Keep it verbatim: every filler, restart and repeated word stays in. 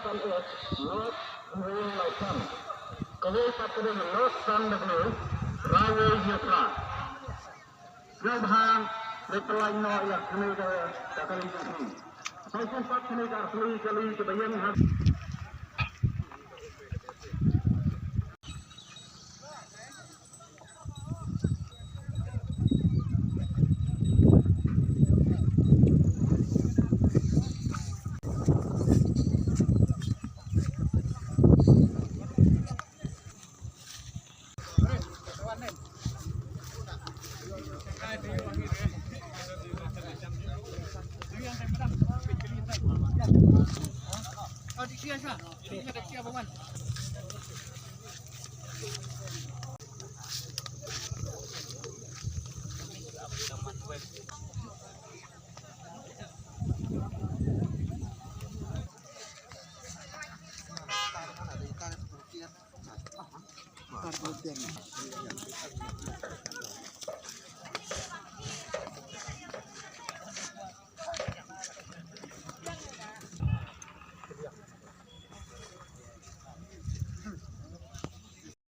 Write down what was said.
Kawei pat ka dei North San W, Rawoi Yopra. Sngewbha leit pynlait noh ïa kane ka, ka kali ka sngi. Sa sngewbha pat kane ka kali, kali kaba ïeng ha.